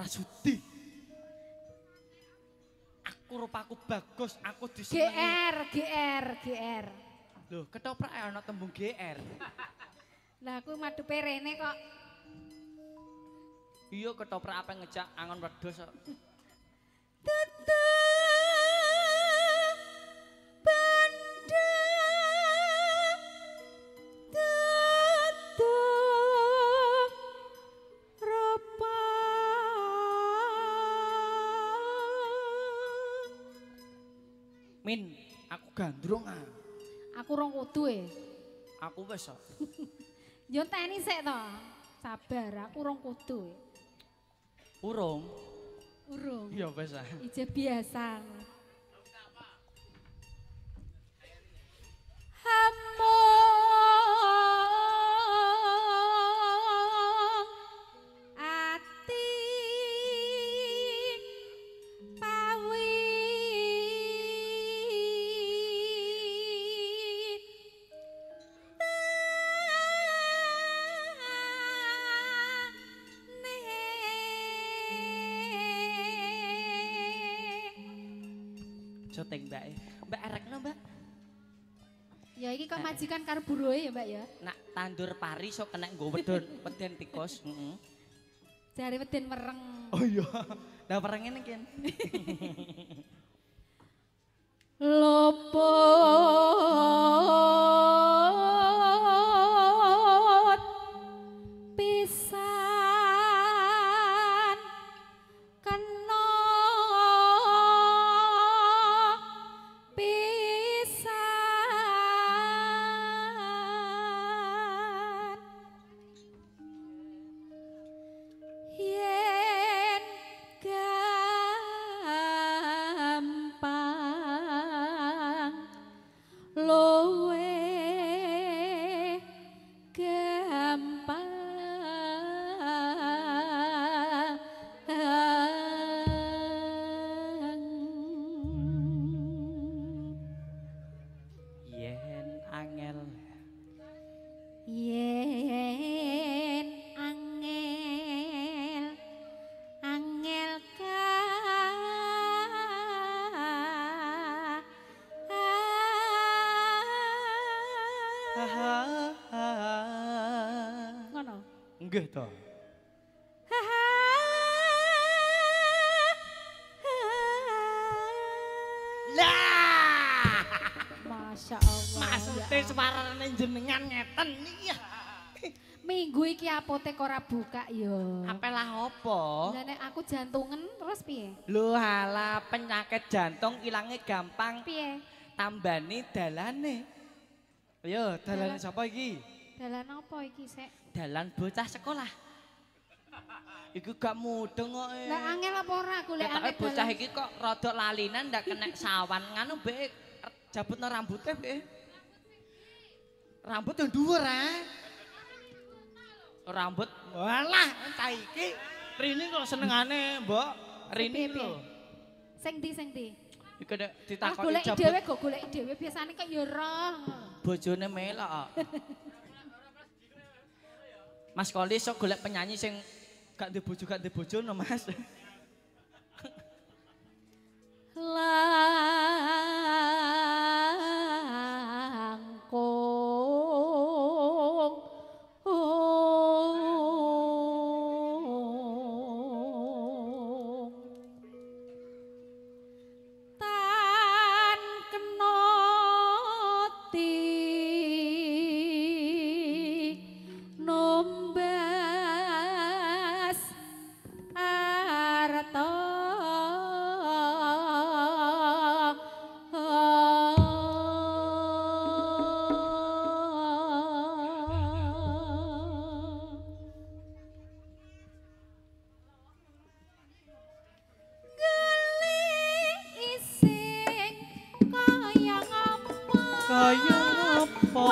ora sudi. Aku rupaku bagus, aku disenengi. GR, GR, GR. Loh, ketoprak ana tembung GR. Lah aku madhepe rene kok. Iya, ketoprak apa ngejak angon wedhus kok. Tetep benda tetep rupa. Min, aku gandrung ah. Aku rong kudu e. Aku wis kok. Yo enteni sik to. Sabar, aku rong kudu. Urung. Urung. Ya wis ah. Ije biasa. Hamong ati pawi Syuting mbak, mbak erekno mbak. Ya iki kok majikan karo buruhe ya mbak ya. Nak tandur pari sok kena nggo wedon, weden tikus. Heeh. Jare weden wereng. Oh iya. Lah wereng ngene iki. Lopot pisan kena pisan yen gampang luwe gampang. Yen angel, yen angel, angel ka ngono. Nggih to. Lah, Masya Allah. Maksude suarane jenengan ngeten iki. Minggu iki apotek ora buka yo. Apelah apa? Lah nek aku jantungan terus piye? Lho halah penyakit jantung ilange gampang. Piye? Tambani dalane. Ayo, dalane sapa iki? Dalan apa iki sik? Dalan bocah sekolah. Iku gak mudeng kok. Lah angel apa ora golek Ketoke angel. Bocah iki kok rada lalinan ndak kena sawan nganu mbek jabutno rambute mbek. Rambut yang dhuwur ah. Rambut walah cah iki Rini kok senengane, Mbok. Rini lho. Sing ndi sing ndi? Iku nek Ah ditakoki goleki jabut dhewe kok goleki dhewe biasane kok ya roh. Bojone melok. Mas Koli sok golek penyanyi sing gak duwe bojo gak duwe bojo no Mas. Langkung tan kena ti nombas arta. Geli ising kaya ngapa? Kaya ngapa?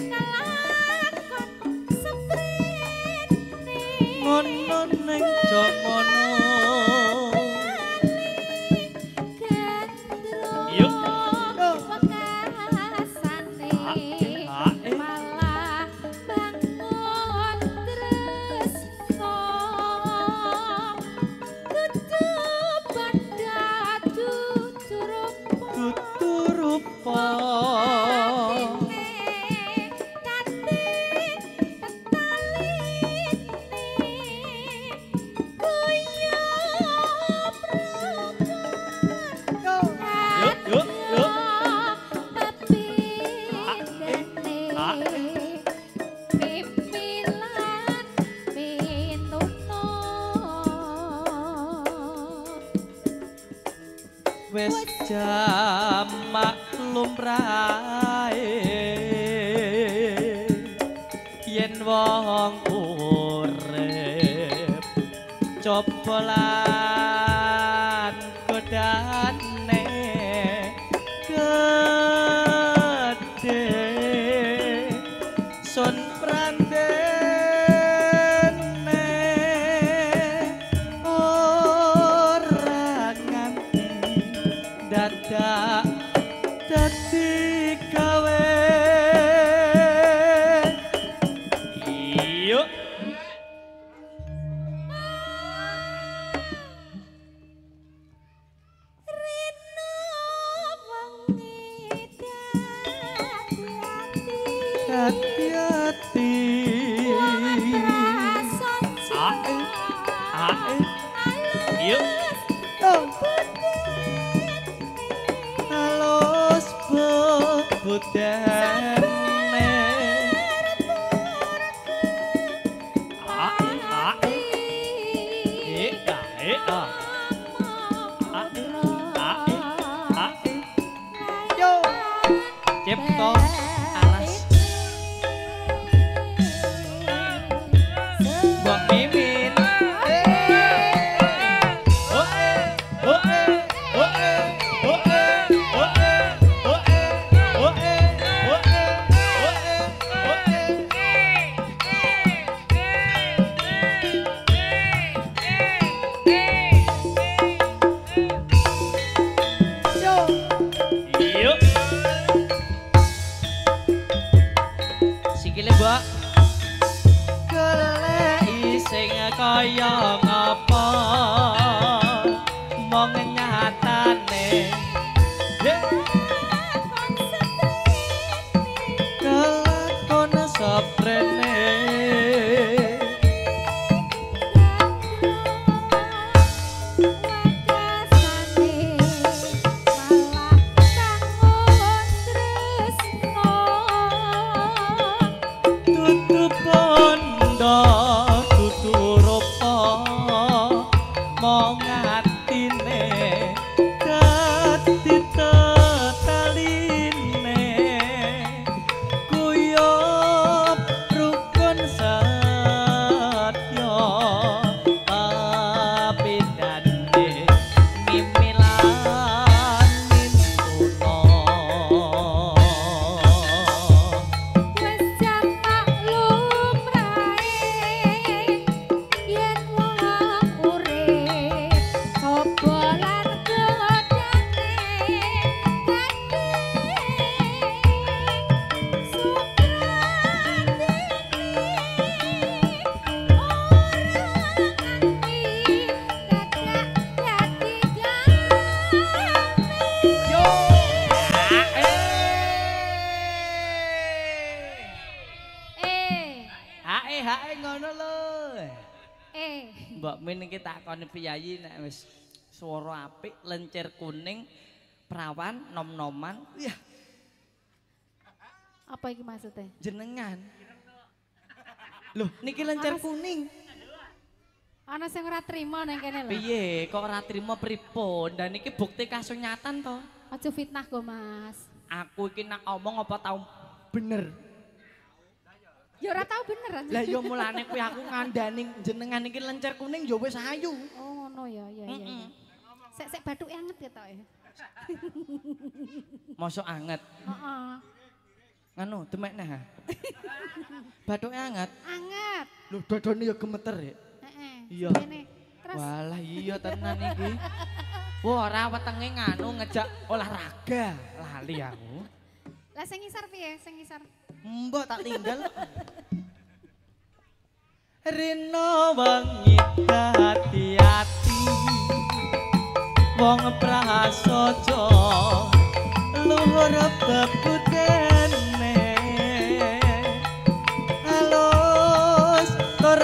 Kelakon seprene Ngono ning jomono. Gandrung wekasane malah bangun tresnane. Wis jamak lumrahe yen wong urip coba lan godane gedhe sun prandene ora nganti dadak dadi gawe. Yuk. Rino wengi dadi Hati-hati. Ae, ae. Yuk. Halus bebudene. Ae, ae. E, a, e, a. Ae, ae, ae. Yo. Cipto alas. Mbok Mimin. Oh eh, oh eh, oh eh, oh eh, oh eh, oh eh, oh eh, oh eh, oh eh, oh eh. Yo. Yuk. Sikile, Mbok. Goleki sing kaya ngapa mong nyatane kelakon seprene tutu bondo tutu rupa mong atine dadi tetaline kuyop rukun satya pepindhane mimilan mintuna. Wis jamak lumrahe yen wong urip coba lan godane gedhe suprandene ora nganti dadak dadi gawe. Yo. Eh, Hae hae ngono lho. eh. Mbok Min iki takoni piyayi nek wis swara apik, lencir kuning, prawan, nom-noman. Iya, Apa iki maksudnya? jenengan. Loh, niki lencer kuning. Ana sing ora trimo nang kene lho. Piye kok ora trimo pripun? Dan niki bukti kasunyatan to. Aja fitnah go, Mas. Aku iki nak omong apa tau bener. Ya ora tau bener. Lah ya mulane kuwi aku ngandani jenengan iki lencer kuning ya wis ayu. Oh, ngono ya, ya ya. ya. Sek sek bathuke anget ketoke. Mosok anget. Heeh. Nganu demekne ha. Bathuke anget. Anget. Lho dodone ya gemeter ya. Heeh. Iya. Kene. Terus Walah iya tenan iki. Wah ora wetenge nganu ngejak olahraga. Lali aku. lah sing ngisor piye? Sing ngisor. Mbok tak tinggal. Rino wengi dadi ati wong prasaja luhur bebudene halus tur.